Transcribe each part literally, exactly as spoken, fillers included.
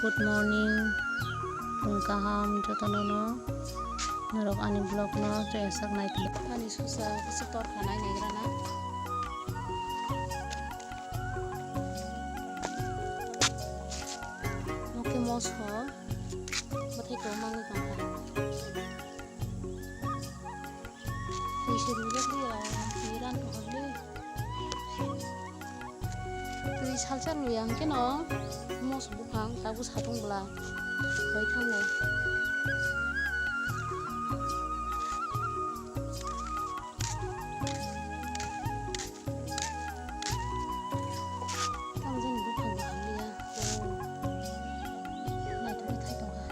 Good morning, phung kaham jotono no, norok ani vlog no joya sak nai tong. Ani susa kisa tor khanai naigra na. Mokhe moso, bathai tong mangwi tongkha. Twi se rwjak liya, twi ran tongkha le. Twi salsa rwya hwnkhe no moso buphang tabuk satung bwla hoi thango. Tamo jani buphang bo hamliya. Naithok khe thai tongkha.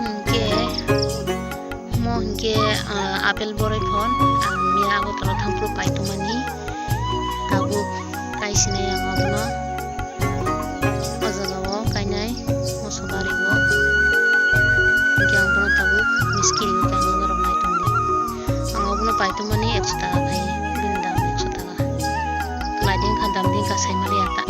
Hwnkhe, mo hwnkhe, ah, apple boroi phon, ang miya Agartala thangphuru paitongmani, tabuk kaisinai ang obono. O jaga o kainai moso bari o. Hwnkhe ang bono tabuk miskiri o kainai norok nai tongdi. Ang obono paitongmani ekso taka khai, bini dam ekso taka. Khlaiding kha, damding kha, saimaliya ta